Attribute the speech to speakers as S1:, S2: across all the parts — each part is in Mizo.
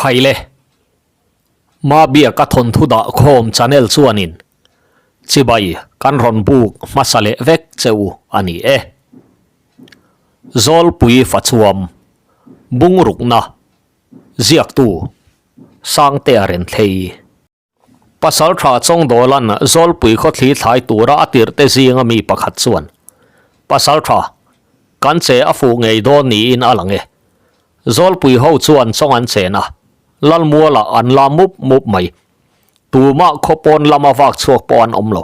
S1: Khaile. Mabiaka thawnthu dah khawm channel chuanin chibai kan rawn buk hmasa leh vek che u a ni e. Zawlpui Fachuam, Bungrukna, Ziaktu, Sangtea Renthlei. Pasalṭha Chawngdawla'n Zawlpui khawthli thlai tura a tirhte zinga mi pakhat chuan, Pasalṭha, kan che a fuh ngei dawn niin a lang e. Zawlpui ho chuan chawng an chen a, Lalmualah an la mup mup mai. Tumah khaw pawn lama vak chhuak pawh an awm lo.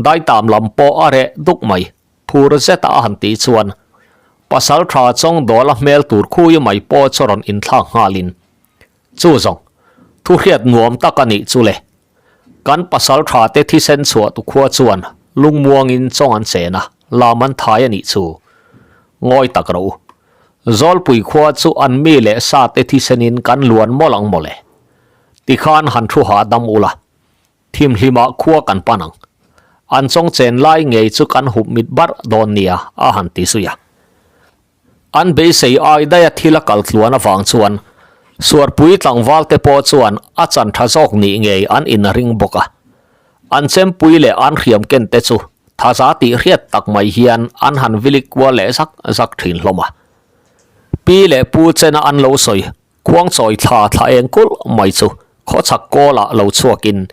S1: Daitam lam pawh a reh duk mai, phur zeta a han tih chuan Pasalṭha Chawngdawla hmel tur khui mai pawh chu rawn inthlak nghalin, Chu zawng, thu hriat nuam tak a nih chu le. Kan pasal tha te thisen chhuah tu khua chuan lungmuangin chawng an chen a, lam an thai a nih chu. Ngawi tak rawh u. Zawlpui khua chu an mi leh sa te thisenin kan luan mawlh ang mawle. Tikhan han thu hahdam ula. Thimhlimah khua kan pan ang. An chawng chen lai ngei chu kan hup mit barh dawn nia a han ti zui a. An beisei ai daia thil a kal tluan avang chuan Suarpui tlangval te pawh chuan a chan tha zawk nih ngei an inring bawk a. An chempui leh an hriam ken te chu thaza tih hriat tak mai hian an han vilik kual leh zak zak thin hlawm a. Pi leh pu chena an lo sawi khuangchawi thla thla eng kulh mai chu khawchhak kawlah lo chhuakin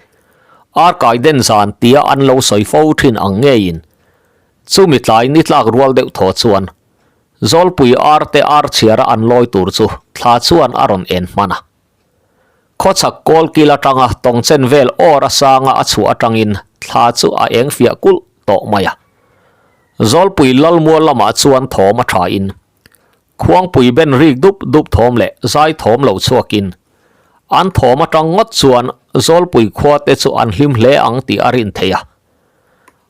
S1: Arkai den zan tia an lo sawi fo thin ang ngeiin Chumi tlai ni tlak rual deuh thaw chuan Zawlpui ar te ar chhiara an lawi tur chu thla chuan a rawn en hman a. Khawchhak kawl kil atanga tawngchen vel awr a sanga a chhuah atangin thla chu a eng fiah kulh tawh mai a. Zawlpui Lalmual lamah chuan thawm a tha in Khuangpui ben rik dup dup thawm leh zai thawm lo chhuakin an thawm atang ngawt chuan Zawlpui khua te chu an hlim hle ang tih a rin theih a.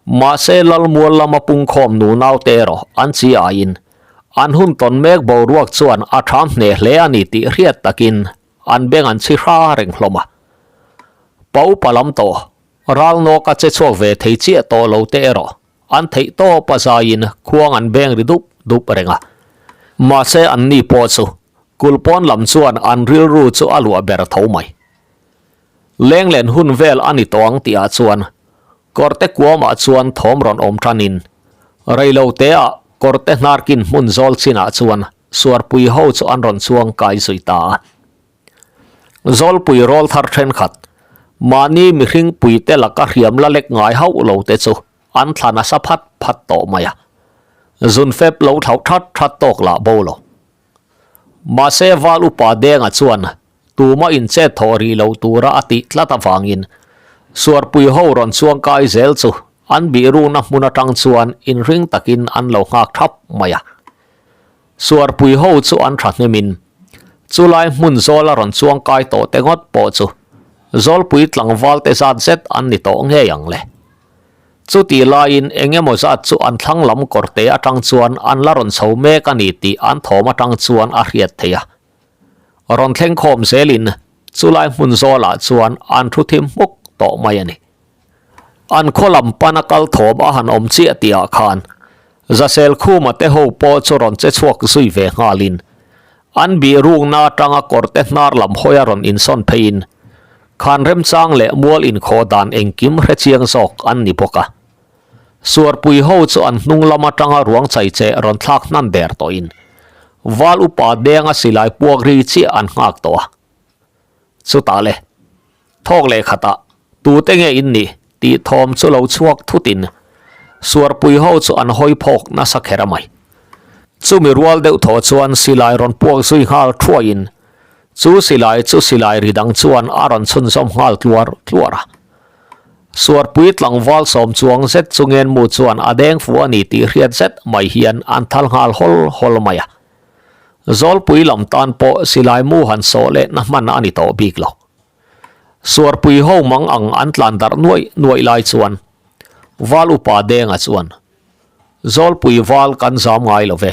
S1: Mahse Lalmual lama pungkhawm nunau te erawh an chi aiin an hun tawn mek boruak chuan a tham hneh hle a ni tih hriat takin an beng an chhi hra reng hlawm a. Pa upa lam tawh, ralnawk a che chhuak ve thei chiah tawh lo te erawh an theih tawp a zaiin khuang an beng ri dup dup reng a. Mahse anni pawh chu kulhpawn lam chuan an rilru chu a luah ber tho mai. Lenglen hun vel a ni tawh ang tihah chuan kawrte kuamah chuan thawm rawn awm tanin reilo teah kawrte hnarkin hmun zawl chinah chuan suarpui ho chu an rawn chuang kai zui ta a. Zawlpui rawl thar thenkhat, mahni mihring puite laka hriam la lek ngai hauh lo te chu an thla nasa phat phat tawh mai a. Zun fep lo thlauh that that tawk lah bo lo. Mahse Val upa Denga chuan tuma inchet thawh rih lo tura a tih tlat avangin Suarpui ho rawn chuang kai zel chu an bihrukna hmun atang chuan inring takin an lo nghak thap mai a. Suarpui ho chu an thahnemin chulai hmun zawla rawn chuang kai tawh te ngawt pawh chu Zawlpui tlangval te zat zet an ni tawh ngei ang le. Chutih laiin eng emaw zat chu an thlang lam kawrte atang chuan an la rawn chho mek a ni tih an thawm atang chuan a hriat theih a. Rawn thleng khawm zelin chulai hmun zawlah chuan an thu thim hmuk tawh mai a ni. An khaw lam pana kal thawm a han awm chiah tihah khan Zasel Khuma te ho pawh chu rawn che chhuak zui ve nghalin an bih rukna atanga kawrte hnar lam hawi a rawn insawn pheiin Khan remchang leh mual inkhawh dan engkim hre chiang zawk an ni bawk a. Suarpui ho chu an hnung lam atanga ruang chai che rawn thlak hnan der tawhin Val upa denga silai puak ri chiah an nghak tawh a. Chutah le, thawk leh khatah tute nge in nih tih thawm chu lo chhuak thutin Suarpui ho chu an hawi phawk nasa kher a mai. Chumi rual deuh thaw chuan silai rawn puak zui nghal thuaiin Chu silai chu silai ri dang chuan a rawn chhunzawm nghal tluar tluar a. Suarpui tlangval sawm chuang zet chu ngenmu chuan a deng fu a ni tih hriat zet mai hian an thal nghal hawl hawl mai a. Zawlpui lam tan pawh silai mu han sawh leh na hman a ni tawh bik lo. Suarpui ho mang ang an tlan darh nuaih nuaih lai chuan Val upa Denga chuan, Zawlpui val kan zam ngai lo ve.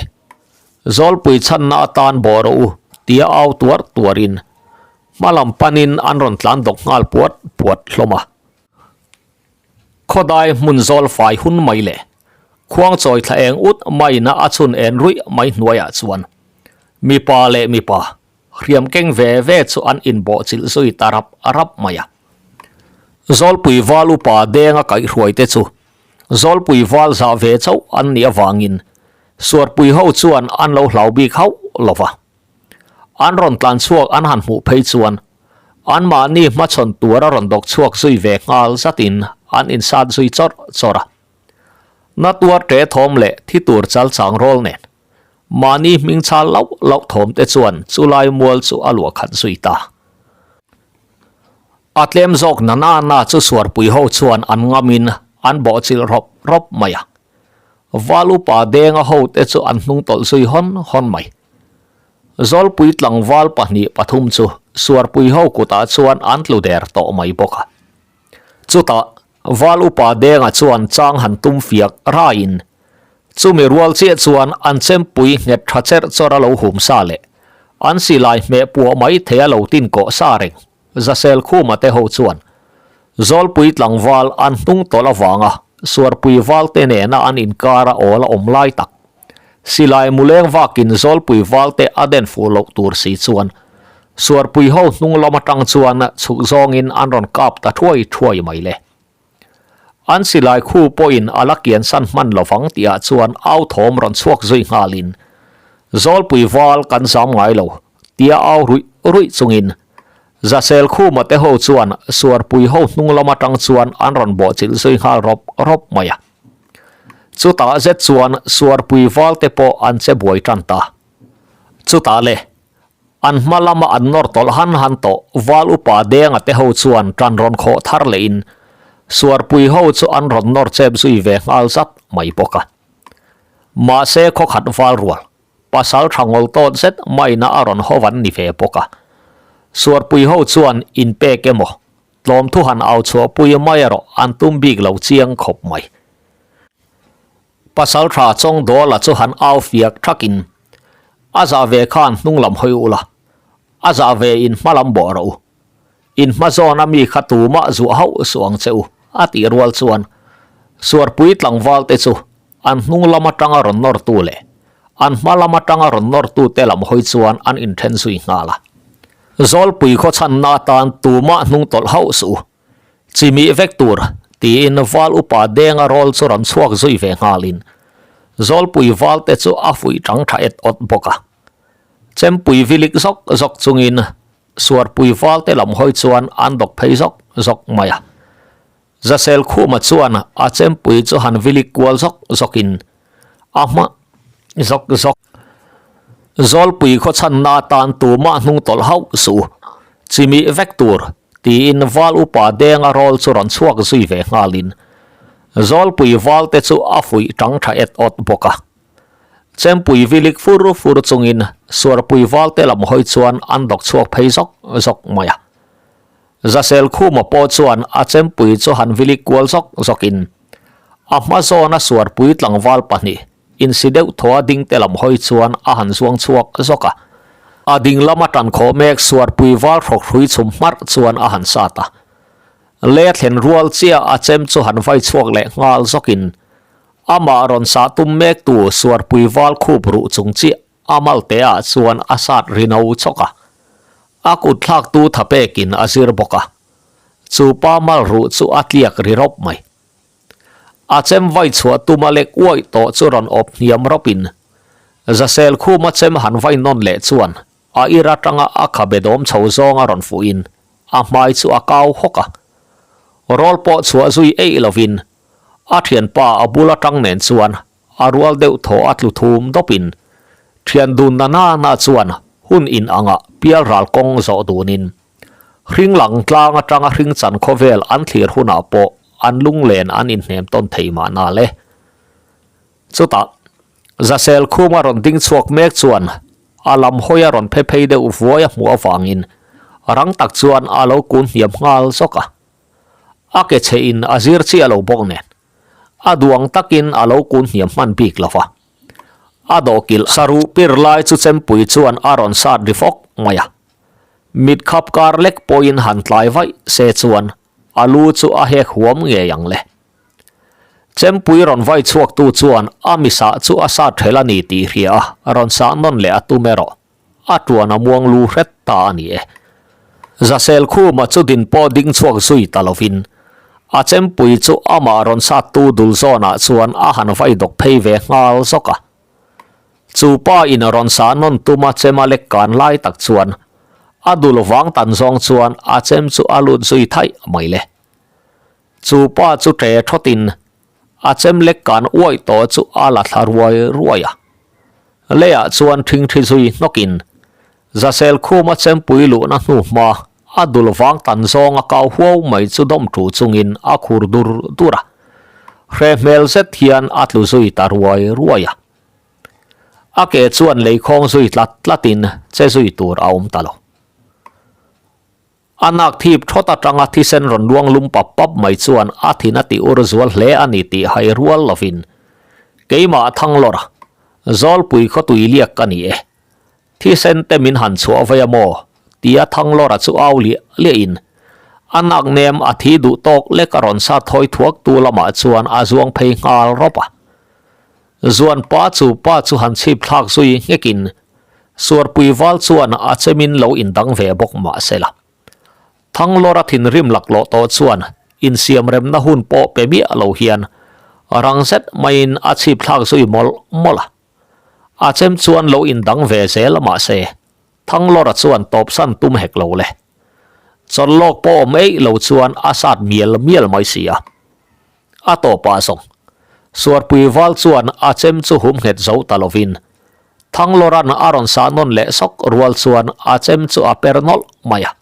S1: Zawlpui chhanna atan bawh rawh u tia au tuar tuarin hma lam panin an rawn tlan dawk nghal puat puat hlawm a. Khawdai hmun zawl fai hun mai leh khuangchawi thla eng ut maina a chhun en ruih mai hnuaiah chuan mipa leh mipa. hriam keng ve ve chu an inbawhchilh zui ta rap rap mai a. Zawlpui val upa denga kaihhruai te chu Zawlpui val zah ve chauh an nih avangin Suarpui ho chuan an lo hlau bik hauh lo va. An rawn tlan chhuak an han hmuh phei chuan anmahni hmachhawn tura rawn dawk chhuak zui ve nghal zatin an insat zui chawrh chawrh a. Na tuar ṭe thawm leh thi tur chal chang rawl nen mahni hming chhal lauh lauh thawm te chuan chulai mual chu a luah khat zui ta. A tlem zawk na na na chu suarpui ho chuan an ngamin an bawhchilh rawp rawp mai a. Val upa denga ho te chu an hnung tawlh zui hawn hawn mai. Zawlpui tlangval 2 3 chu suarpui ho kutah chuan an tlu der tawh mai bawk a. Chutah Val upa denga chuan chang han tum fiak raiin chumi rual chiah chuan an chempui nghet tha cherh chawrh a lo hum sa leh an silai hmeh puah mai thei a lo tin kawh sa reng. Zasel Khuma te ho chuan Zawlpui tlangval an hnung tawlh avanga Suarpui valte nena an inkara awl a awm lai tak. Silai muleng vakin Zawlpui valte a den fuh loh tur si chuan Suarpui ho hnung lam atang chuan chhuk zawngin an rawn kap ta thuai thuai mai le. An silai khu pawhin a la kiansan hman lovang tihah chuan au thawm rawn chhuak zui nghalin Zawlpui val kan zam ngai lo tia au ruih ruih chungin Zasel Khuma te ho chuan Suarpui ho hnung lam atang chuan an rawn bawhchilh zui nghal rawp rawp mai a. Chutah zet chuan Suarpui val te pawh an che buai tan ta. Chutah le, an hma lama an nawr tawlh han han tawh val upa Denga te ho chuan tan rawn khawh thar lehin Suarpui ho chu an rawn nawr chep zui ve nghal zat mai bawk a. Mahse khawkhat val rual Pasal tha ngawl tawt zet maina a rawn haw an ni ve bawk a. Suarpui ho chuan inpek emaw, tlawmthu han au chhuahpui mai erawh an tum bik lo chiang khawp mai. Pasal tha Chawngdawla chu han au fiak thakin, A zah ve khan hnung lam hawi ula, a zah ve in hma lam bawh rawh u. In hma zawn a mi kha tumah zuah hauh suh ang che u, a tih rual chuan Suarpui tlangval te chu an hnung lam atanga rawn nawrtu leh an hma lam atanga rawn nawrtu te lam hawi chuan an inthen zui nghal a. Zawlpui khaw chhanna atan tumah hnung tawlh hauh suh u, chimih vek tur, tiin val upa denga rawl chu rawn chhuak zui ve nghalin Zawlpui val te chu a fuih tang tha et awt bawk a. Chempui vilik zawk zawk chungin Suarpui valte lam hawi chuan an dawk phei zawk zawk mai a. Zasel Khuma chuan a chempui chu han vilik kual zawk zawkin a hma zawk zawk. Zawlpui khaw chhanna atan tumah hnung tawlh hauh suh u, chimih vek tur, tiin val upa denga rawl chu rawn chhuak zui ve nghalin Zawlpui valte chu a fuih tang tha et awt bawk a. Chempui vilik fur fur chungin Suarpui valte lam hawi chuan an dawk chhuak phei zawk zawk mai a. Zasel Khuma pawh chuan a chempui chu han vilik kual zawk zawkin a hma zawna Suarpui tlangval 2 insi deuh thaw a ding te lam hawi chuan a han zuang chhuak zawk a. A ding lama tan khawh mek Suarpui val hrawk hrui chhum hmarh chuan a han sat a. Le thlen rual chiah a chem chu han vai chhuak leh nghal zawkin Amah rawn sah tum mek tu Suarpui val khup ruh chung chiah a malte ah chuan a sat ri no chawk a. A kut thlak tu tha pekin a zir bawk a. Chu pa mal ruh chu a tliak ri rawp mai. A chem vai chhuah tum a lek uaih tawh chu rawn awp hniam rawp in Zasel khum a chem han vai nawn leh chuan a ir atanga a khabe dawm chho zawng a rawn fuh in a hmai chu a kau hawk a. Rawl pawh chhuah zui eih lovin A thianpa a bul atang nen chuan a rual deuh thaw a tlu thum dawpin thian dun na na na chuan hun in anga pial ral kawng zawh dunin hring lang tlang atanga hring chan khawvel an thlir hunah pawh an lunglen an inhnem tawn thei mahna le. Chutah Zasel khuma rawn ding chhuak mek chuan a lam hawi a rawn phe phei deuh vuai a hmuh avangin rang tak chuan a lo kun hniam nghal zawk a. A ke chhe in a zir chiah lo bawk nen a duang takin a lo kun hniam hman bik lo va. A dawhkilh saruh pir lai chu chempui chuan a rawn sat ri fawk mai a. Mit khap kar lek pawhin han tlai vaih se chuan a lu chu a hek huam ngei ang le. Chempui rawn vai chhuak tu chuan a misah chu a sat ṭhel a ni tih hria a rawn sah nawn leh a tum erawh. a tuan a muang lu hret ta a ni e. Zasel Khuma chu din pawh ding chhuak zui ta lovin a chempui chu amah rawn sattu dul zawnah chuan a han vai dawk phei ve nghal zawk a. Chu pa in rawn sa nawn tum a chem a lek kan lai tak chuan a dul vang tan zawng chuan a chem chu a lut zui thaih mai le. Chu pa chu ṭe thawtin a chem lek kan uaih tawh chu a la thla ruai ruai a. Leiah chuan ṭhingṭhi zui hnawkin Zasel khuma chempui luhna hnu hma a dul vang tan zawng a kau huau mai chu dawm ṭu chungin a khur dur dur a. Hre hmel zet hian a tlu zui ta ruai ruai a. A ke chuan lei khawng zui tlat tlatin che zui tur a awm ta lo. A nak thip thawt atanga thisen rawn luang lum pap pap mai chuan a thin a ti ur zual hle a ni tih hai rual lovin keimah Thanglawr a, Zawlpui khawtui liak ka ni e. Thisen te min han chhuah vei a maw? tia Thanglawra chu au liah liahin a nak nem a thi duh tawk lek a rawn sat thawi thuak tu lamah chuan a zuang phei nghal rawp a. Zuan pa chu pa chu han chhip thlak zui nghekin Suarpui val chuan a chemin lo indang ve bawk mah se la. Thanglawra thinrim laklawh tawh chuan insiamremna hun pawh pe miah lo hian rang zet maiin a chhip thlak zui mawlh mawlh a. A chem chuan lo indang ve zel mah se Thanglawra chuan tawpsan tum hek lo le. Chawlhlawk pawh awm eih lo chuan a sat mial mial mai si a. A tawpah zawng, Suarpui val chuan a chem chu hum nghet zo ta lovin, Thanglawra'n a rawn sah nawn leh sawk rual chuan a chem chu a per nawlh mai a.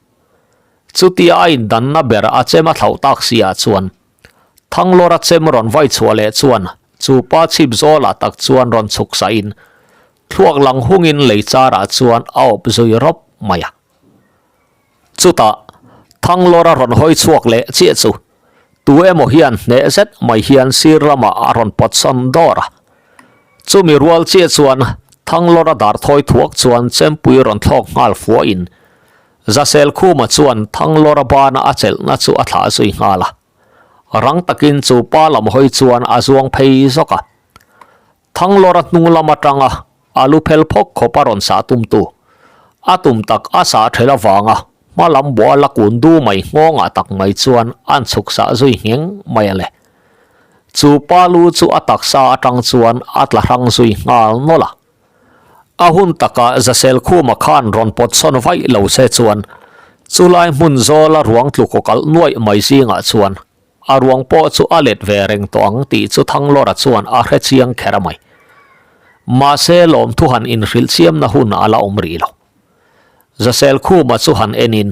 S1: Chutia a indanna ber a chem a thlauh tak si ah chuan, Thanglawra chem rawn vai chhuah leh chuan chu pa chhip zawlah tak chuan rawn chhuk sahin, thluak lang hungin lei charah chuan a awp zui rawp mai a. Chutah, Thanglawra rawn hawi chhuak leh chiah chu Tu emaw hian hneh zet mai hian sir lamah a rawn pawt sawn dawr a. Chumi rual chiah chuan Thanglawra dar thawi thuak chuan chempui rawn thlawk nghal fuahin Zasel Khuma chuan Thanglawra bana a chelhna chu a thlah zui nghal a. Rang takin chu pa lam hawi chuan a zuang phei zawk a. Thanglawra hnung lam atanga a lu phel phawk khawp a rawn sah tumtu a tum tak a sah ṭhel avanga hma lam buah la kun du mai nghawngah tak mai chuan an chhuk sah zui ngheng mai a le. Chu pa lu chu a taksa atang chuan a tla hrang zui nghal nawlh a. A hun takah Zasel Khuma khan rawn pawt sawn vaih lo se chuan chulai hmun zawla ruang tlu kaw kalh nuaih mai zingah chuan A ruang pawh chu a let ve reng tawh ang tih chu Thanglawra chuan a hre chiang kher a mai. Mahse lawmthu han inhrilh chiamna hun a la awm rih lo. Zasel Khuma chu han enin,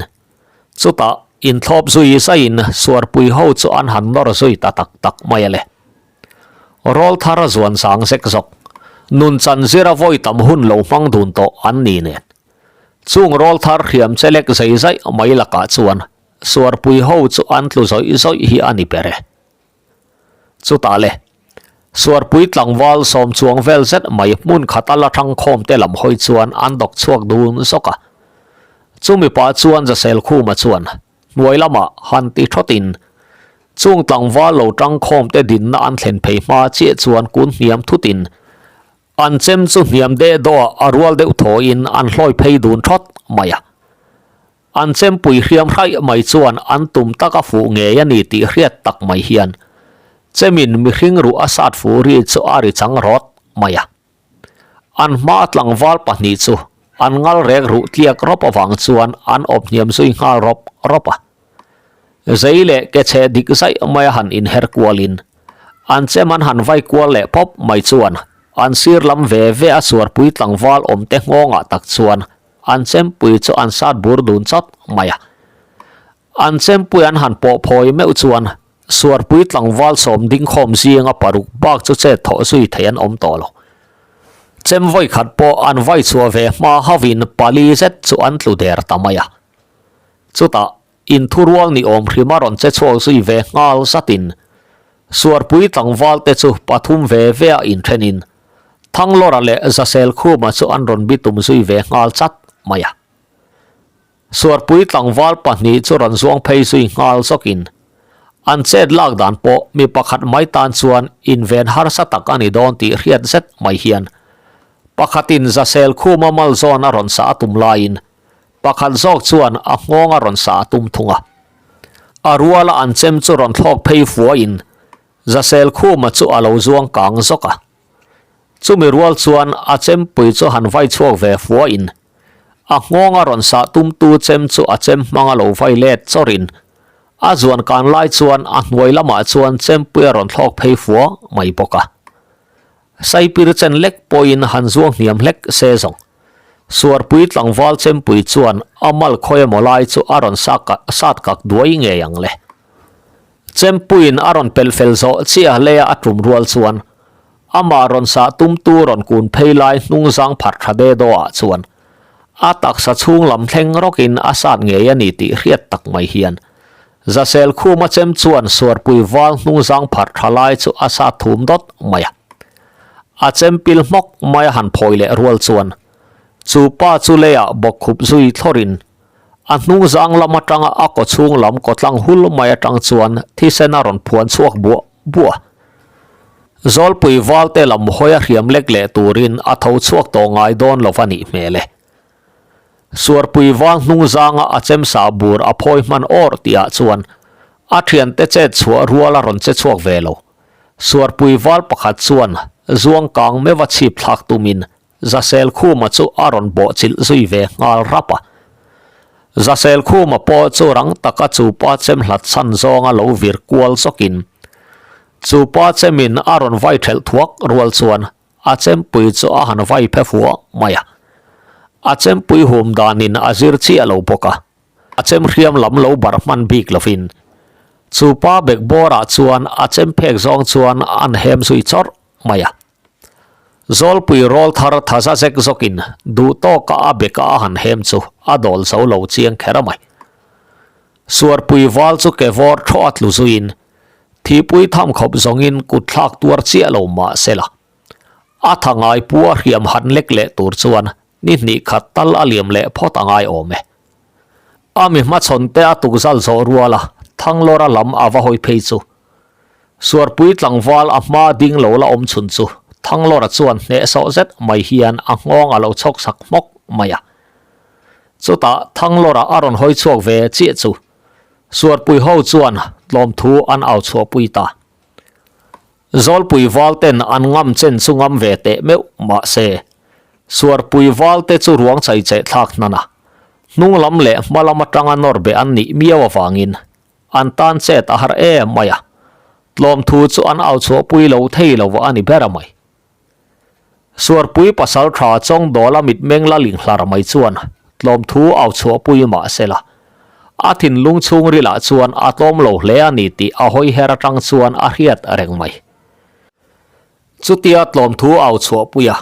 S1: chutah inthlawp zui zaiin Suarpui ho chu an han nawr zui ta tak tak mai a le. Rawlthar a zuan zang zek zawk, nun chan zira vawi tam hun lo hmang dun tawh an ni nen. Chung rawlthar hriam chelek zei zaih mai lakah chuan Suarpui ho chu an tlu zawih zawih hi a ni ber e. Chutah le, Suarpui tlangval sawm chuang vel zet mai hmun khata la thang khawm te lam hawi chuan an dawk chhuak dun zawk a. Chumi pah chuan Zasel Khuma chuan hnuai lamah han ti thawtin chung tlangval lo tang khawm te dinna an thlen phei hma chiah chuan kun hniam thutin An chem chu hniam deh dawh a rual deuh thawiin an hlawi phei dun thawt mai a. An chempui hriam hraih mai chuan an tum tak a fuh ngei a ni tih hriat tak mai hian chemin mihring ruh a sat fuh ri chu a ri chang rawt mai a. An hma tlangval pahnih chu an ngal rek ruh tliak rawp avang chuan an awp hniam zui nghal rawp rawp a. Zei leh ke chhe dik zaih mai a han inher kualin an chem an han vai kual leh pawp mai chuan an sir lam ve ve a suarpui tlangval awmte nghawngah tak chuan An chempui chu an sat bur dun chawt mai a. An chempui an han pawh phawi meuh chuan Suarpui tlangval sawm ding khawm zinga paruk bak chu chet thawh zui thei an awm tawh lo. Chem vawi khat pawh an vai chhuah ve hma hauhin pali zet chu an tlu der ta mai a. Chutah Inthurual ni awm hrima rawn che chhuak zui ve nghal zatin Suarpui tlangval te chu pathum ve ve a inthenin Thanglawra leh Zasel Khuma chu an rawn bitum zui ve nghal chat mai a. Suarpui tlangval pahnih chu rawn zuang phei zui nghal zawkin an chet lak dan pawh mi pakhat mai tan chuan inven harsa tak a ni dawn tih hriat zet mai hian. Pakhatin Zasel khuma mal zawn a rawn sah a tum laiin pakhat zawk chuan a nghawng a rawn sah a tum thung a. A ruala an chem chu rawn thlawk phei fuahin Zasel khuma chu a lo zuang kang zawk a. Chumi rual chuan a chempui chu han vai chhuak ve fuahin a nghawng a rawn sah tumtu chem chu a chem hmang a lo vai let chawrin a zuan kan lai chuan a hnuai lamah chuan chempui a rawn thlawk phei fua mai bawk a. Saipir chen lek pawhin han zuang hniam hlek se zawng. Suarpui tlangval chempui chuan a mal khawi emaw lai chu a rawn sat kak duai ngei ang le. Chempuiin a rawn pelh fel zawh chiah leia a tum rual chuan amah rawn sah tumtu rawn kun phei lai hnung zang pharh tha de daw ah chuan a taksa chhung lam thleng rawkin a sat ngei a ni tih hriat tak mai hian Zasel khuma chem chuan suarpui val hnung zang pharh tha lai chu a sat thum dawt mai a. A chem pil hmawk mai a han phawi leh rual chuan chu pa chu leiah bawkkhup zui thlawrin A hnung zang lam atanga a kaw chhung lam kaw tlang hul mai atang chuan thisen a rawn phuan chhuak buah buah. Zawlpui valte lam hawi a hriam lek leh turin a tho chhuak tawh ngai dawn lo va nih hmel e. Suarpui val hnung zanga a chem sah bur a phawi hman awr tihah chuan a thiante chet chhuah rual a rawn che chhuak ve lo. Suarpui val pakhat chuan zuang kang meuha chhip thlak tumin Zasel Khuma chu a rawn bawhchilh zui ve nghal rap a. Zasel Khuma pawh chu rang taka chu pa chem hlat chhan zawnga lo vir kual zawkin, chu pa chemin a rawn vai thelh thuak rual chuan a chempui chu a han vai phe fuah mai a. A chempui hum danin a zir chiah lo bawk a, a chem hriam lam lo barh hman bik lovin chu pa bekbawrah chuan a chem phek zawng chuan an hem zui chawrh mai a. Zawlpui rawl thar tha za zek zawkin duh tawka a beka a han hem chu a dawl zo lo chiang kher a mai. Suarpui val chu ke vawr thaw a tlu zuiin thihpui tham khawp zawngin kut thlak tuar chiah lo mah se la. A tha ngai pu a hriam han lek leh tur chuan ni hnih khat tal a liam leh phawt a ngai awm e. A mi hmachhawn te a tukzal zawh rual a, Thanglawra lam a va hawi phei chu. Suarpui tlangval a hma ding lo la awm chhun chu Thanglawra chuan hnehsawh zet mai hian a nghawng a lo chhawk sak hmawk mai a. Chutah Thanglawra a rawn hawi chhuak ve chiah chu Suarpui ho chuan tlawmthu an au chhuahpui ta. Zawlpui val ten an ngam chen chu ngam ve teh meuh mah se, Suarpui val te chu ruang chai cheh thlak hnan a, hnung lam leh hma lam atanga nawr beh an nih miau avangin an tan chet a har em mai a, tlawmthu chu an au chhuahpui lo thei lo a ni ber a mai. Suarpui pasal tha Chawngdawla mitmeng la ling hlar mai chuan tlawmthu au chhuahpui mah se la, a thinlung chhungrilah chuan a tlawm lo hle a ni tih a hawi her atang chuan a hriat reng mai. Chutia tlawmthu au chhuahpuia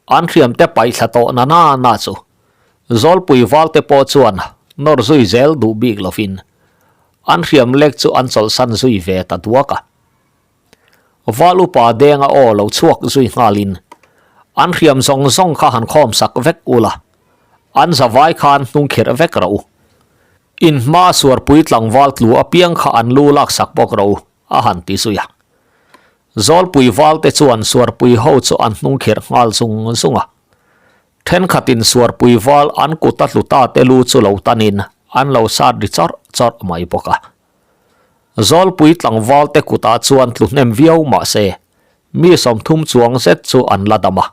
S1: an hriamte paihthla tawh na na na chu Zawlpui valte pawh chuan nawr zui zel duh bik lovin an hriam lek chu an chawlhsan zui ve ta duak a. Val upa denga aw lo chhuak zui nghalin, An hriam zawng zawng kha han khawm sak vek ula, an zavai khan hnung khirh vek rawh u. In hma suarpui tlangval tlu apiang kha an lu lak sak bawk rawh u, a han ti zui a. Zawlpui valte chuan suarpui ho chu an hnung khirh nghal zung zung a. Thenkhatin suarpui val an kut a hluta te lu chu lo tanin an lo sat ri chawrh chawrh mai bawk a. Zawlpui tlangval te kutah chuan tlu hnem viau mah se, mi 30 chuang zet chu an la dam a.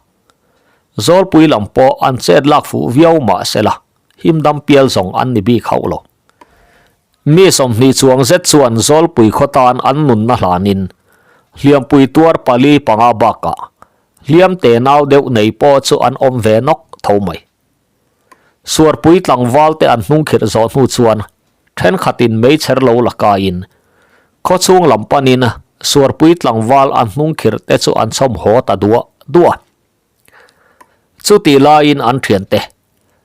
S1: Zawlpui lam pawh an chet lak fuh viau mah se la, himdam pial zawng an ni bik hauh lo. Mi 20 chuang zet chuan Zawlpui khaw tan an nunna hlanin, hliampui tuar pali panga bakah hliam te nau deuh nei pawh chu an awm ve nawk tho mai. Suarpui tlangval te an hnung khirh zawh hnu chuan thenkhatin meichher lo la kaiin khawchhung lam panin Suarpui tlangval an hnung khirh te chu an chhawm haw ta duah duah. Chutih laiin an thiante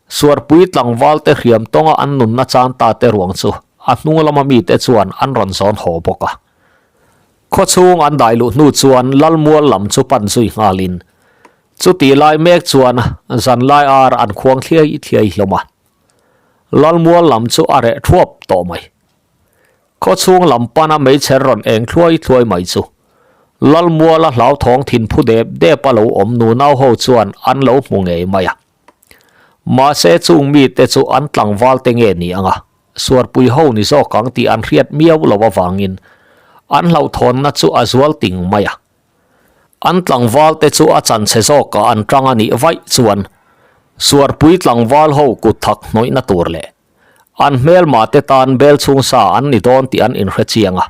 S1: Suarpui tlangval te hriam tawnga an nunna chan ta te ruang chu a hnung lama mite chuan an rawn zawn haw bawk a. Khawchhung an dai luh hnu chuan Lalmual lam chu pan zui nghalin Chutih lai mek chuan zanlai ar an khuang thliai thliai hlawm a, Lalmual lam chu a reh thuap tawh mai. Khawchhung lam pana meichher rawn eng thluai thluai mai chu. Lalmuala hlauthawng thinphu dep dep a lo awm nunau ho chuan an lo hmu ngei mai a. Mahse chung mite chu an tlangval te nge ni anga suarpui ho ni zawk ang tih an hriat miau lo avangin an hlauhthawnna chu a zual ting mai a. An tlangval te chu a chanchhe zawkah an tang a nih vaih chuan suarpui tlangval ho kut thak hnawihna tur leh an hmelma te tan bel chhungsa an ni dawn tih an inhre chiang a.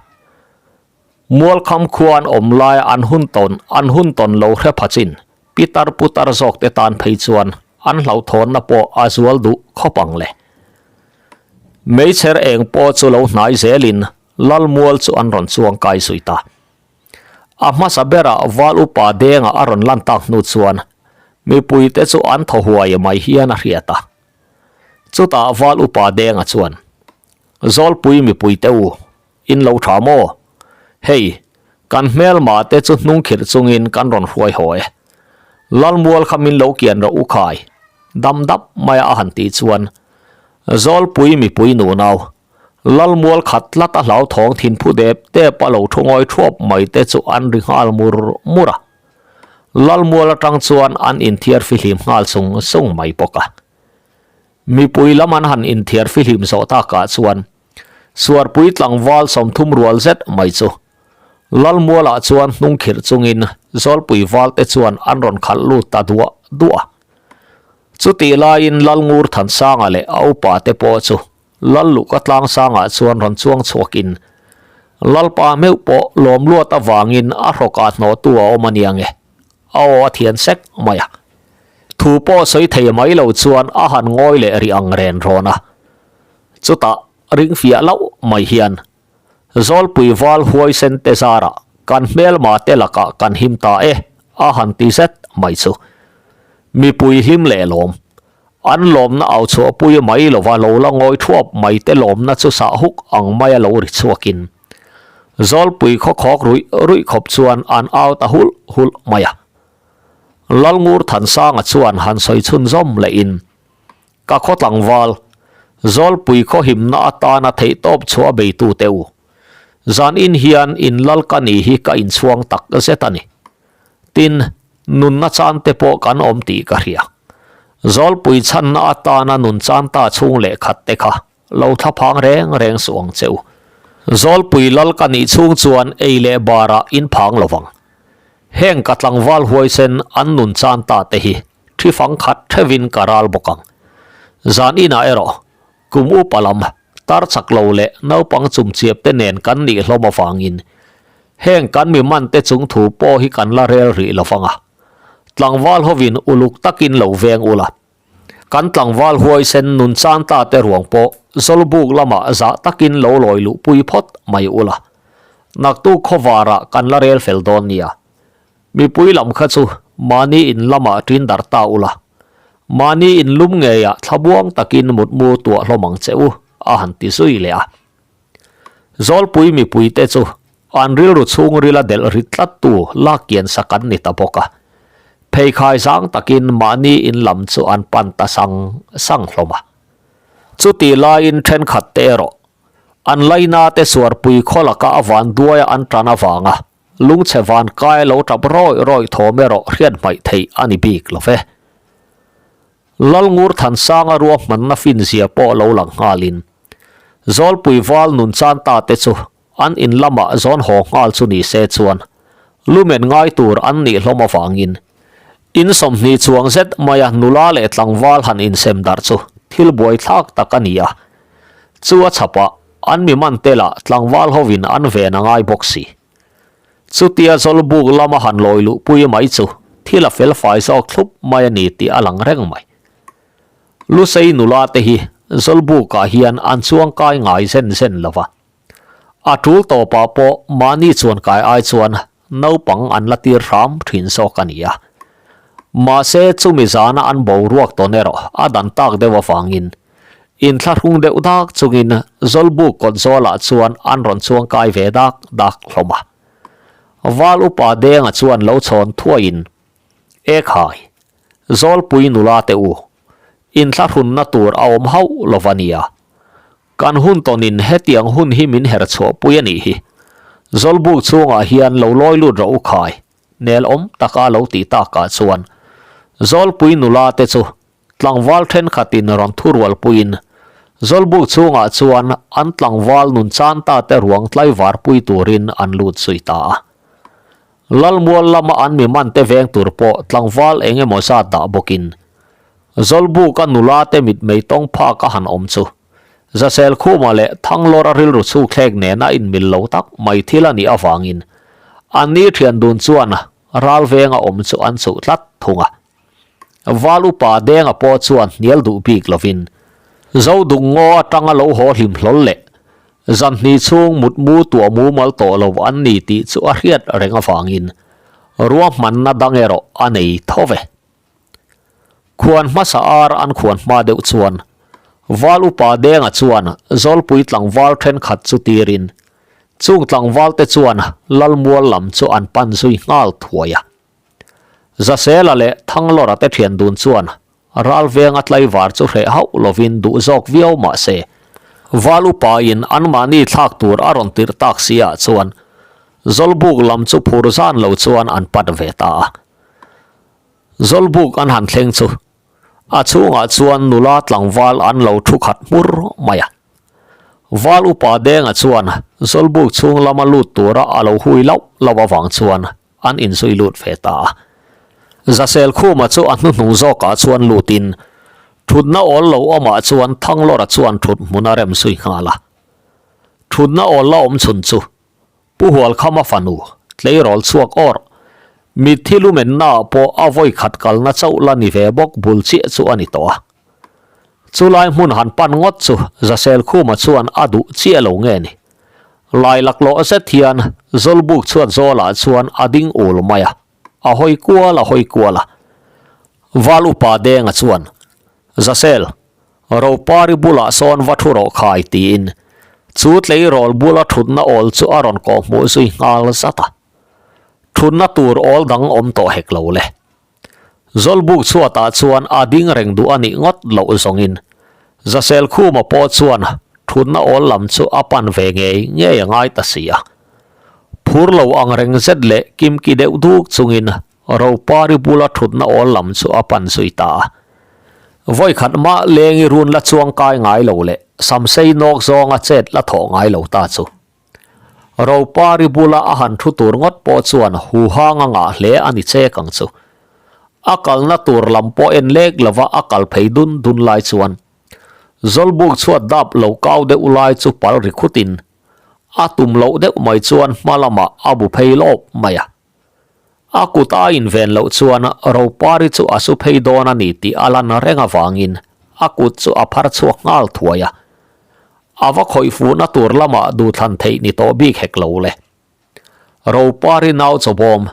S1: Mualkham khua an awm laia an hun tawn an hun tawn lo hre pha chin pitar putar zawk te tan phei chuan an hlauhthawnna pawh a zual duh khawp ang le. Meichher eng pawh chu lo hnai zelin Lalmual chu an rawn chuang kai zui ta. A hmasa berah Val upa Denga a rawn lan tak hnu chuan mipuite chu an thaw huai mai hian a hriat a. Chutah Val upa Denga chuan, Zawlpui mipuite u, In lo tha maw? Hei, kan hmelma te chu hnung khirh chungin kan rawn hruai haw e. Lalmual kha min lo kian rawh u khai, dam dap maia a han tih chuan Zawlpui mipui nunau, Lalmual khat tlat a hlauthawng thinphu dep dep a lo thu ngawi thuap mai te chu an ri nghal mur mur a. Lalmual atang chuan an inthiar fihlim nghal sung sung mai bawk a. Mipui lam an han inthiar fihlim zawh takah chuan Suarpui tlangval 30 rual zet mai chu Lalmualah chuan hnung khirh chungin Zawlpui valte chuan an rawn khalh lut ta duah duah a. Chutih laiin Lalngur Thansanga leh a upa te pawh chu Lalluka tlangsangah chuan rawn chuang chhuakin Lalpa meuh pawh lawmluat avangin a hrawkah hnawhtu a awm a nia nge. A aw a thian sek mai a. Thu pawh sawi thei mai lo chuan a han ngawi leh rih ang ren rawn a. Chutah ring fiah loh mai hian Zawlpui val huaisen te zarah kan hmelma te lakah kan him ta e a han ti zet mai chu. Mipui hlim leh lawm. An lawmna au chhuahpui mai lova lo la ngawi thuap mai te lawmna chu sah huk ang maia lo ri chhuakin Zawlpui khaw khawk ruih ruih khawp chuan an au ta hulh hulh mai a. Lalngur Thansanga chuan han sawi chhunzawm lehin, Ka khaw tlangval, Zawlpui khaw himna atana theihtawp chhuah beitu teh u. Zanin hian in lal ka ni hi ka inchhuang tak zet a ni. Tin, nunna chan te pawh kan awm tih ka hria. Zawlpui chhanna atana nun chan ta chhung leh khat te kha Lo thla phang reng reng suh ang che u. Zawlpui lal ka nih chhung chuan ei leh barah in phang lo vang. Heng ka tlangval huaisen an nun chan ta te hi thi fang khat thevin ka ral bawk ang. Zan inah erawh kum upa lam tar chak lo leh naupang chumchiap te nen kan nih hlawm avangin heng kan mi man te chung thu pawh hi kan la rel rih lo vang a. Tlangval hovin uluk takin lo veng ula. Kan tlangval huaisen nun chan ta te ruang pawh Zawlbuk lamah zah takin lo lawi luhpui phawt mai ula. Naktuk khawvarah kan la rel fel dawn nia. Mipui lam kha chu mahni in lamah ṭin darh ta ula. Mahni in lum ngeiah thlabuang takin mutmu tuah hlawm ang che u, a han ti zui leh a. Zawlpui mipuite chu an rilru chhungrila delh rit tlattu lak kian sak an ni ta bawk a. Pheikhai zang takin mahni in lam chu an pan ta sang sang hlawm a. Chutih laiin thenkhat te erawh an laina te suarpui khaw laka a van duaia an tan avanga lungchhe van kai lo tap rawih rawih thawm erawh hriat hmaih theih a ni bik lo ve. Lalngur Thansanga ruahmanna finzia pawh lo lang nghalin, Zawlpui val nun chan ta te chu an in lamah zawn haw nghal chu ni se chuan lumen ngai tur an nih hlawm avangin in 20 chuang zet maia nula leh tlangval han insem darh chu thil buaithlak tak a ni a. Chu a chhapah an mi man te lah tlangval hovin an ven a ngai bawk si. Chutia Zawlbuk lama han lawi luhpui mai chu thil a fel fai zawk thlup mai a ni tih a lang reng mai. Lusei nula te hi Zawlbukah hian an chuang kai ngai zen zen lo va. A tul tawpah pawh mahni chuan kai ai chuan naupang an la tir hram thin zawk a ni a. Mahse chumi zana an boruak tawn erawh a dan tak deuh avangin Inthlahrung deuh dak chungin Zawlbuk kawt zawlah chuan an rawn chuang kai ve dak dak hlawm a. Val upa Denga chuan lo chhawn thuaiin, E khai, Zawlpui nula te u, inthlahrunna tur a awm hauh lo va nia. Kan hun tawnin hetiang hun hi min her chhuahpui a nih hi. Zawlbuk chhungah hian lo lawi lut rawh u khai, nel awm taka lo tih takah chuan Zawlpui nula te chu tlangval thenkhatin rawn thurual puiin Zawlbuk chhungah chuan an tlangval nun chan ta te ruang tlaivar pui turin an lut zui ta a. Lalmual lama an mi man te veng tur pawh tlangval eng emaw zat dah bawkin Zawlbuka nula te mitmei tawng phak a han awm chu Zasel Khuma leh Thanglawra rilru chhuk thlek nena inmil lo tak mai thil a nih avangin an ni thian dun chuan ral venga awm chu an chuh tlat thung a. Val upa Denga pawh chuan hnial duh bik lovin Zodung ngaw atanga lo haw hlim hlawl leh zanhnih chhung mutmu tuah mumal tawh lo an ni tih chu a hriat reng avangin ruahmanna dang erawh a nei tho ve. Khuan hmasa ar an khuan hma deuh chuan Val upa Denga chuan Zawlpui tlangval thenkhat chu tirin chung tlangval te chuan Lalmual lam chu an pan zui nghal thuai a. Zasela leh Thanglawra te thian dun chuan ral venga tlaivar chu hreh hauh lovin duh zawk viau mah se Val upa in anmahni thlak tur a rawn tirh tak si ah chuan Zawlbuk lam chu phur zan lo chuan an pat ve ta a. Zawlbuk an han thleng chu a chhungah chuan nula tlangval an lo thu khat hmur mai a. Val upa Denga chuan Zawlbuk chhung lama lut tura a lo hui lauh lauh avang chuan an inzui lut ve ta a. Zasel Khuma chu a hnuhnung zawkah chuan lutin thutna awl lo awmah chuan Thanglawra chuan thut hmun a rem zui nghal a. Thutna awl la awm chhun chu Pu Hualkhama fanu, tleirawl chhuak awr, mitthi lumennaah pawh a vawi khat kalna chauh la ni ve bawk bul chiah chu a ni tawh a. Chulai hmun han pan ngawt chu Zaselkhuma chuan a duh chiah lo nge ni. Lai laklawh zet hian Zawlbuk chhuat zawlah chuan a ding ul mai a, a hawi kual a hawi kual a. Val upa Denga chuan, Zasel, Ropari bulah sawn va thu rawh khai tiin chu tleirawl bula thutna awl chu a rawn kawh hmuh zui nghal zat a. Thutna tur awl dang awm tawh hek lo le. Zawlbuk chhuatah chuan a ding reng duh a nih ngawt loh zawngin Zaselkhuma pawh chuan thutna awl lam chu a pan ve ngei ngei a ngai ta si a. Phur lo ang reng zet leh kimki deuh duk chungin Ropari bula thutna awl lam chu a pan zui ta a. Vawi khat mah lengi run la chuang kai ngai lo leh samsei nawk zawnga chet la thawh ngai lo ta chu. Ropari bula a han thu tur ngawt pawh chuan huhang a ngah hle a ni chek ang chu. A kalna tur lam pawh en lek lova a kal phei dun dun lai chuan Zawlbuk chhuat dap lo kau deuh lai chu pal ri khutin a tum loh deuh mai chuan hma lamah a bu phei lawp mai a. A kut a inven loh chuan Ropari chu a su phei dawn a ni tih a lan reng avangin a kut chu a phar chhuak nghal thuai a. A va khawih fuhna tur lamah duhthlan theih ni tawh bik hek lo le. Ropari nau chawbawm,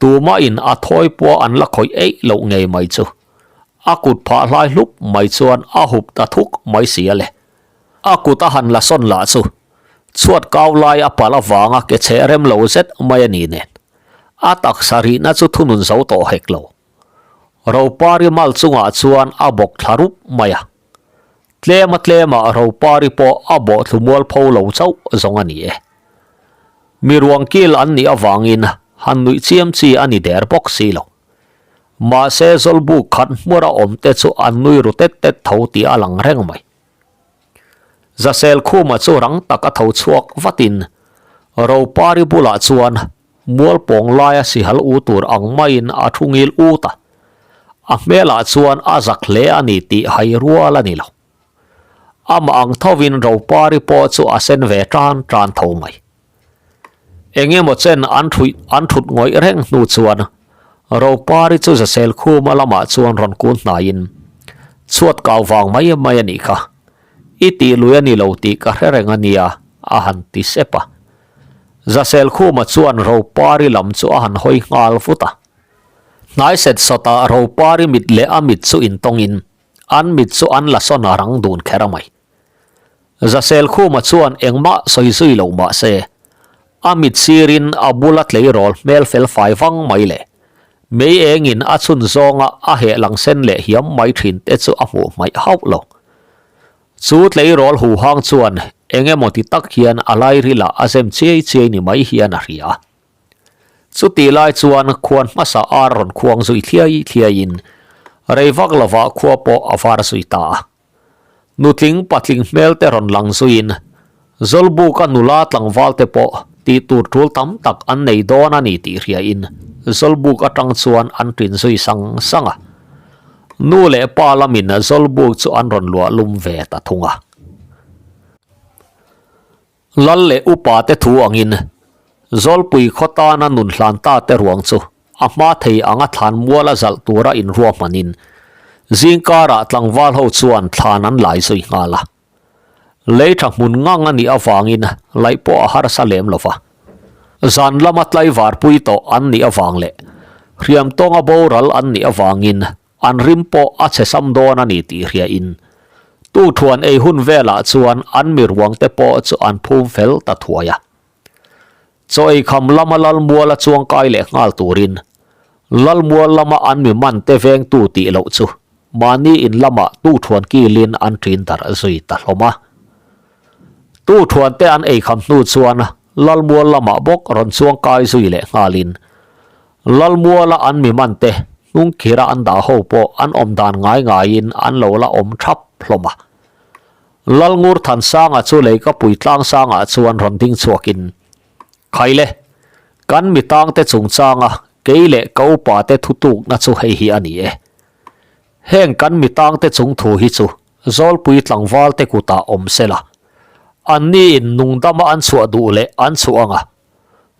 S1: tumahin a thawi pua an la khawih eih loh ngei mai chu a kut phah hlai hlup mai chuan a hup ta thuk mai si a le. A kut a han la sawn lah chu chhuat kau lai a palh avanga ke chhe rem lo zet mai a ni nen a taksa rihna chu thunun zo tawh hek lo. Ropari mal chungah chuan a bawk thla rup mai a. Tlema tlemah Ropari pawh a bawh thlu mual pho lo chauh zawng a ni e. Mi ruang kil an nih avangin han nuih chiam chi a ni der bawk si lo. Mahse Zawlbuk khat hmura awm te chu an nui ru tet tet tho tih a lang reng mai. Zasel Khuma chu rang tak a tho chhuak vatin Ropari bulah chuan mual pawng laia sihal u tur ang maiin a thu ngil ut a. A hmelah chuan a zak hle a ni tih hai rual a ni lo. Amah ang thovin Ropari pawh chu a sen ve tan tan tho mai. Eng emaw chen an thuih an thut ngawih reng hnu chuan Ropari chu Zasel Khuma lamah chuan rawn kun hnaiin, Chhuat kau vang mai mai a nih kha. I tih lui a ni lo tih ka hre reng a nia, a han ti sep a. Zasel Khuma chuan Ropari lam chu a han hawi nghal vut a. Hnai set sawtah Ropari mit leh a mit chu intawngin an mit chu an la sawn a rang dun kher mai. Zasel Khuma chuan engmah sawi zui lo mah se, a mit sirin a bula tleirawl hmel fel fai vang mai leh mei engin a chhun zawnga a heh lang sen leh hiam mai thin te chu a hmuh hmaih hauh lo. Chu tleirawl huhang chuan. Eng emaw ti tak hian a lairilah a zem chiai chiai ni mai hian a hria. Chutih lai chuan khuan hmasa ar rawn khuang zui thliai thliaiin rei vak lovah khua pawh a var zui ta a. Nutling patling hmel te rawn lang zuiin Zawlbuka nula tlangval te pawh tih tur tul tam tak an nei dawn a ni tih hriain Zawlbuk atang chuan an ṭin zui sang sang a. Nu leh pa lamin Zawlbuk chu an rawn luah lum ve ta thung a. Lal leh upa te thu angin Zawlpui khaw tana nun hlan ta te ruang chu a hma thei anga thlan mual a zalh tura inruahmanin zingkarah tlangval ho chuan thlan an lai zui nghal a. Lei tha hmun ngang a nih avangin laih pawh a harsa lem lo va. Zan lama tlaivar pui tawh an nih avang leh hriam tawnga boral an nih avangin An rim pawh a chhe sam dawn a ni tih hriain Tuthuan ei hun velah chuan an mi ruangte pawh chu an phum fel ta thuai a. Chaw ei kham lama Lalmuala chuangkai leh nghal turin Lalmual lama an mi mante vengtu tih loh chu mahni in lamah Tuthuan kilin an ṭin darh zui ta hlawm a. Tuthuante an ei kham hnu chuan Lalmual lamah bawk rawn chuangkai zui leh nghalin Lalmuala an mi mante hnungkhira an dah ho pawh an awm dan ngai ngaiin an lo la awm thap hlawm a. Lalngur Thansanga chu leikapui tlangsangah chuan rawn ding chhuakin, Khaile, kan mi tangte chungchanga kei leh ka upate thutukna chu hei hi a ni e. Heng kan mi tangte chung thu hi chu Zawlpui tlangvalte kutah awm sela, anniin nungdama an chhuah duh leh an chhuah anga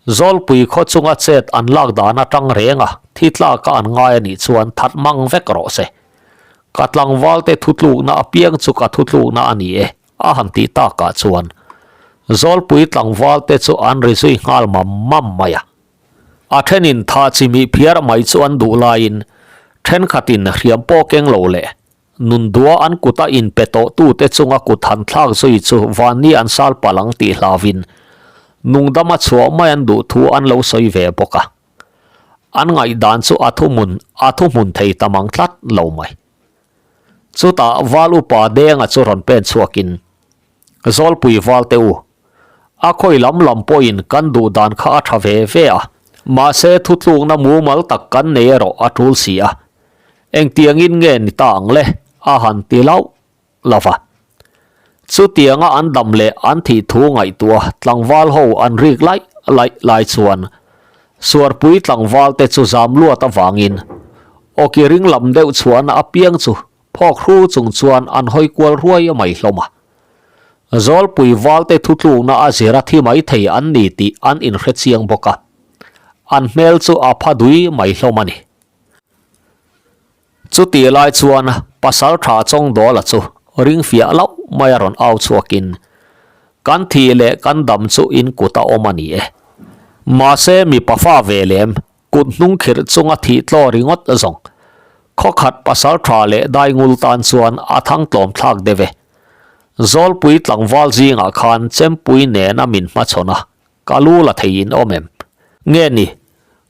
S1: Zawlpui khaw chunga chet an lak dan atang reng a, thi tlaka an ngai a nih chuan that mang vek rawh se. Ka tlangvalte thutlukna apiang chu ka thutlukna a ni e, a han tih takah chuan Zawlpui tlangvalte chu an ri zui nghal mam mam mai a. A thenin tha chimih phiar mai chu an duh laiin thenkhatin hriam pawh keng lo leh Nun dua an kuta inpe tawhtute chunga kut han thlak zui chu vanni an sal palh ang tih hlauvin nungdama chhuah mai an duh thu an lo sawi ve bawk a. An ngaihdan chu a thuhmun a thuhmun thei ta mang tlat lo mai. Chutah Val Upa Denga chu rawn pen chhuakin, Zawlpui Valte u, a khawi lam lam pawhin kan duh dan kha a tha ve ve a, mahse thutlukna mumal tak kan nei erawh a tul si a, Engtiangin nge ni ta ang le? a han ti lauh lauh va. Chutianga an dam leh an thih thu ngaihtuah tlangval ho an rik laih laih lai chuan Suarpui tlangval te chu zam luat avangin awki ring lam deuh chhuahna apiang chu phawk hru chung chuan an hawi kual ruai mai hlawm a. Zawlpui valte thutlukna a zir a thi mai thei an ni tih an inhre chiang bawk a, an hmel chu a pha dui mai hlawm a ni. Chutih lai chuan pasal tha Chawngdawla chu ring fiah loh mai a rawn au chhuakin, Kan thih leh kan dam chu in kut a awm a ni e. Mahse mipa fa ve lem, kut hnung khirh chunga thih tlaw ringawt zawng. Khawkhat pasal tha leh daingul tan chuan a thang tlawm thlak deuh e. Zawlpui tlangval zingah khan chempui nena min hmachhawn a, ka lu la thei in awm em? Nge ni,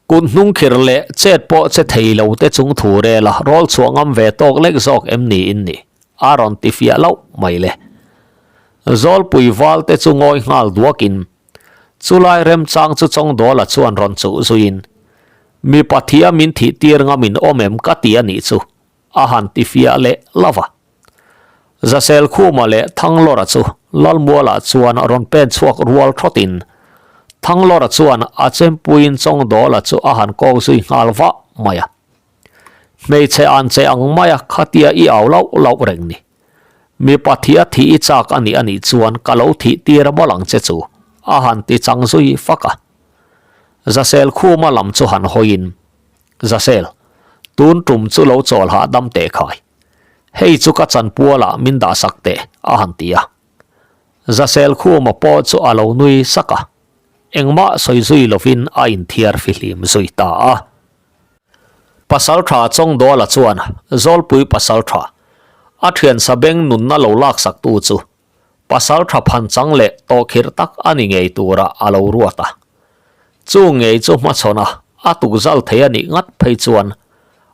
S1: Kut hnung khirh leh chet pawh che thei lo te chung thu rel a rawl chhuah ngam ve tawk lek zawk em ni in ni? A rawn ti fiah loh mai le. Zawlpui val te chu ngawi nghal duak in chulai remchang chu Chawngdawla chuan rawn chuh zui in mipa thia min thih tir ngam in awm em ka ti a nih chu a han ti fiah leh lo va. Zasel Khuma leh Thanglawra chu Lalmualah chuan rawn pen chhuak rual thawtin Thanglawra chuan a chempuiin Chawngdawla chu a han kawk zui nghal vah mai a. Hmeichhe an che ang maia khatia i au lauh lauh reng ni. Mipa thih a thih i chak a nih a nih chuan ka lo thih tir mawlh ang che chu a han ti chang zui fak a. Zasel Khuma lam chu han hawiin Zasel, tun tum chu lo chawl hahdam teh khai. Hei chu ka chanpualah min dahsak teh, a han ti a. Zasel Khuma pawh chu a lo nui sak a, engmah sawi zui lovin a inthiar fihlim zui ta a. Pasaltha Chawngdawla chuan Zawlpui Pasaltha, a thian sabeng nunna lo laksaktu chu Pasaltha phanchang leh tawhkhirh tak a ni ngei turah a lo ruat a. Chu ngei chu hmachhawn a, a tukzal thei a nih ngat phei chuan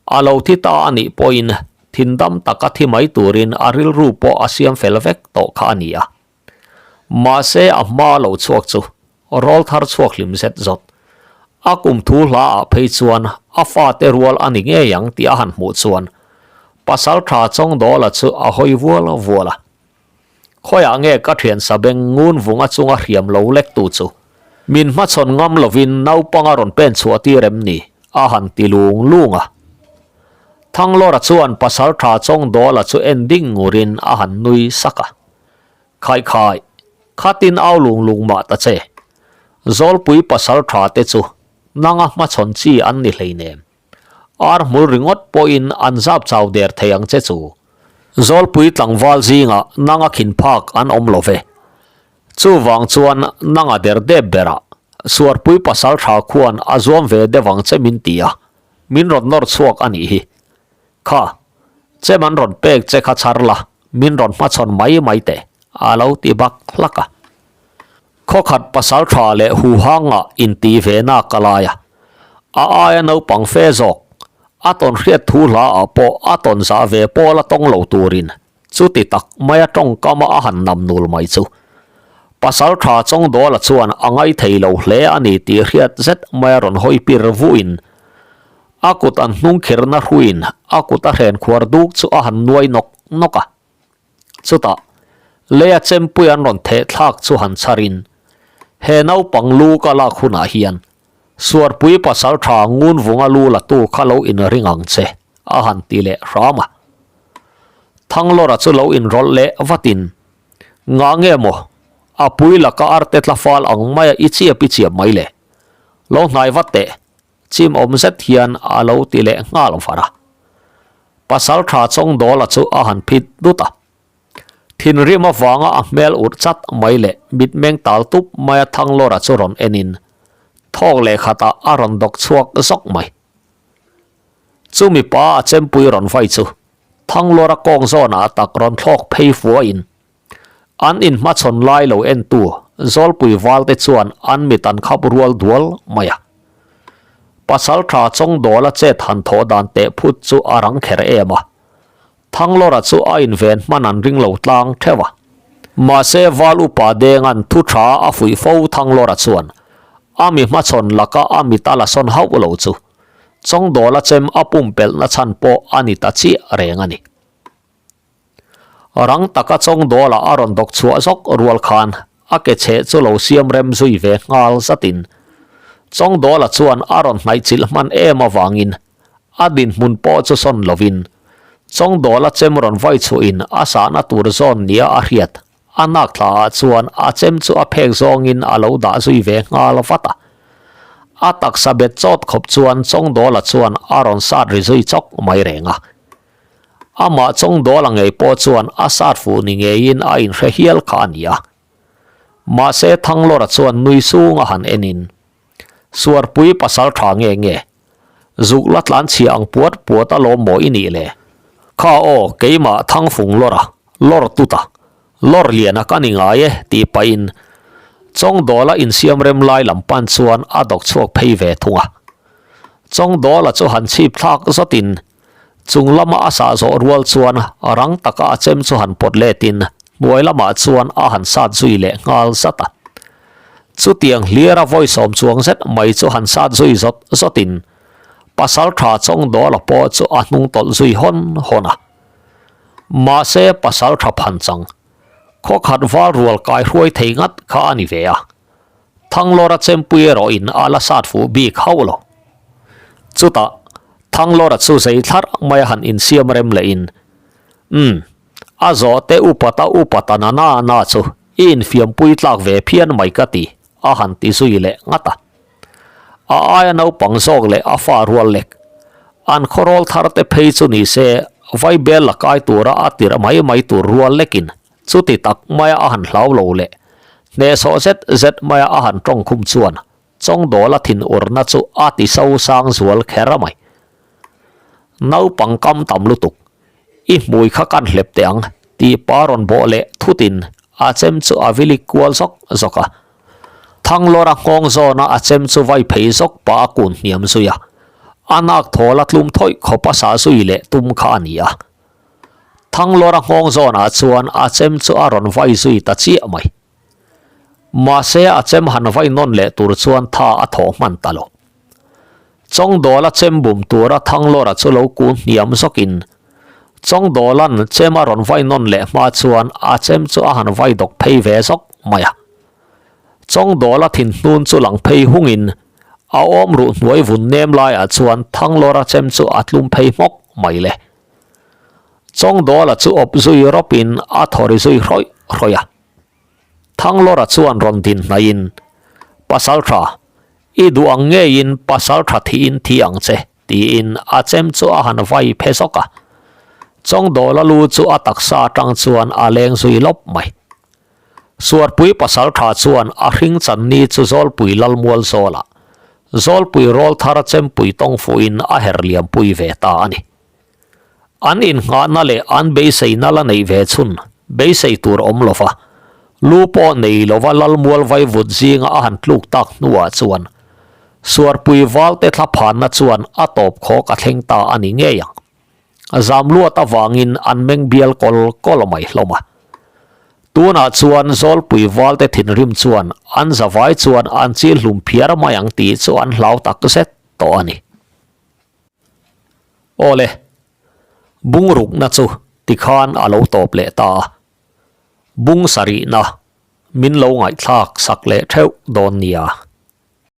S1: a lo thi ta a nih pawhin thindam taka thi mai turin a rilru pawh a siam fel vek tawh kha a ni a. Mahse a hma lo chhuak chu rawl thar chhuak hlim zet zawt. A kum thu hla ah phei chuan a fate rual a ni ngei ang tih a han hmuh chuan Pasaltha Chawngdawla chu a hawi vual vual a. Khawiah nge ka thian sabeng ngun vunga chunga hriam lo lek tu chu min hmachhawn ngam lovin naupanga rawn pen chhuah tir em ni? a han ti lung lung a. Thanglawra chuan Pasaltha Chawngdawla chu en ding ngurin a han nui sak a. Khai khai, khatin au lung lung mah ta che. Zawlpui Pasaltha te chu nanga hmachhawn chi an ni hleinem. Ar hmul ringawt pawhin an zap chau der thei ang che chu. Zawlpui tlangval zingah nanga khin phak an awm lo ve. Chuvang chuan nanga der dep berah Suarpui pasal tha khuan a zuam ve deuh ang che min ti a, min rawn nawr chhuak a nih hi. Kha, chem an rawn pek che kha chhar la, min rawn hmachhawn mai mai teh, a lo ti bak hlak a. Khawkhat pasal tha leh huhanga inti ve nak a lai a, a aia naupang fe zawk, a tawn hriat thu hla ah pawh a tawn zah ve pawl a tawng lo turin chuti tak maia tawngkama a han nam nul mai chu. Pasal tha Chawngdawla chuan a ngai thei lo hle a ni tih hriat zet maia rawn hawi pir vuin a kut an hnung khirna hruiin a kut a hren khuar duk chu a han nuai nawk nawk a. Chutah, leia chempui an rawn theh thlak chu han chharin, He naupang lu ka lak hunah hian Suarpui pasal tha ngun vunga lu la tu kha lo inring ang che, a han ti leh hram a. Thanglawra chu lo inrawlh leh vatin, Ngah nge maw, a pui laka arte tla fal ang maia i chiap i chiap mai le? Lo hnai vat teh, Chim awm zet hian a lo ti leh nghal var a. Pasal tha Chawngdawla chu a han phit dut a. Thinrim avanga a hmel urh chat mai leh mitmeng tal tup maia Thanglawra chu rawn enin thawk leh khatah a rawn dawk chhuak zawk mai. Chu mipa a chempui rawn vai chu Thanglawra kawng zawnah tak rawn thlawk phei fuahin An inhmachhawn lai lo entu Zawlpui valte chuan an mit an khap rual dual mai a. Pasaltha Chawngdawla chet han thawh dan teh phut chu a rang kher em a. Thanglawra chu a inven hman an ring lo tlang theuh a. Mahse Val Upa Denga'n thu tha a fuih fo Thanglawra chuan a mi hmachhawn laka a mit a la sawn hauh lo chu Chawngdawla chem a pumpelhna chhan pawh a ni ta chiah reng a ni. Rang taka Chawngdawla a rawn dawk chhuah zawk rual khan a ke chheh chu lo siam rem zui ve nghal zatin Chawngdawla chuan a rawn hnaih chilh hman em avangin a dinhmun pawh chu sawn lovin Chawngdawla chem rawn vai chhuahin a sahna tur zawn nia a hriat a nak thla ah chuan a chem chu a phek zawngin a lo dah zui ve nghal vat a. A taksa bet chawt khawp chuan Chawngdawla chuan a rawn sat ri zui chawk mai reng a. Amah Chawngdawla ngei pawh chuan a sat fuh ni ngeiin a inhre hial kha a ni a. Mahse Thanglawra chuan nui sung a han enin, Suarpui pasal tha nge nge? Zuk la tlan chhia ang puat puat a lawm maw i nih le? Kha aw, keimah Thangfung lawra, lawr tut a, lawr liana ka ni ngai e tih pahin Chawngdawla insiam rem lai lam pan chuan a dawk chhuak phei ve thung a. Chawngdawla chu han chhip thlak zawtin Chung lama a sah zawh rual chuan rang taka a chem chu han pawt letin hnuai lamah chuan a han sat zui leh nghal zat a. Chutiang hliara vawi sawm chuang zet mai chu han sat zui zawt zawtin pasal tha Chawngdawla pawh chu a hnung tawlh zui hawn hawn a. Mahse pasal tha phan chang khawkhat val rual kai hruai thei ngat kha a ni ve a. Thanglawra chempui erawhin a la sat fuh bik hauh lo. Chutah, Thanglawra chu zei thlarh mai a han insiam rem lehin, Umm, a zawh te upata upata na na na chu i infiampui tlak ve phian mai ka ti, a han ti zui leh ngat a. A aia naupang zawk leh a fa rual lek. An khawrawl thar te phei chu ni se vaibel la kai tura a tirh mai mai tur rual lekin Chuti tak maia a han hlau lo leh hnehsawh zet zet maia a han tawng khum chuan Chawngdawla thinurna chu a ti so sang zual kher a mai. Naupang kam tam lutuk, i hmui kha kan hlep teh ang tih pa rawn bawh leh thutin a chem chu a vilik kual zawk zawk a. Thanglawra nghawng zawna a chem chu vai phei zawk pah a kun hniam zui a, a nak thawl a tlum thawih khawp a sah zui leh tum kha a ni a. Thanglawra nghawng zawnah chuan a chem chu a rawn vai zui ta chiah mai. Mahse a chem han vai nawn leh tur chuan tha a thawh hman ta lo. Chawngdawla chem bum tura Thanglawra chu lo kun hniam zawkin Chawngdawla'n chem a rawn vai nawn leh hma chuan a chem chu a han vai dawk phei ve zawk mai a. Chawngdawla thinhnun chu lang phei hungin a awm ruh hnuai vun nem laiah chuan Thanglawra chem chu a tlum phei hmawk mai le. Chawngdawla chu awp zui rawpin a thaw ri zui hrawih hrawih a. Thanglawra chuan rawn din hnaihin, Pasaltha, i duh ang ngeiin pasaltha thihin thi ang che, tiin a chem chu a han vai phe zawk a. Chawngdawla lu chu a taksa atang chuan a leng zui lawp mai. Suarpui pasaltha chuan a hring channi chu Zawlpui Lalmual zawlah Zawlpui rawlthar chempui tawng fuhin a her liampui ve ta a ni. An innghahna leh an beiseina la neih ve chhun beisei tur awm lova, lu pawh nei lova Lalmual vaivut zinga a han tluk tak hnuah chuan Suarpui valte thlaphanna chuan a tawp khawk a thleng ta a ni ngei ang. Zam luat avangin an meng bial kawl kawl mai hlawm a. Tunah chuan Zawlpui valte thinrim chuan an zavai chuan an chil hlum phiar mai ang tih chu an hlau tak zet tawh a ni. Awle, bungrukna chu tikhan a lo tawp leh ta a, bung sarihna min lo ngaihthlak sak leh theuh dawn nia.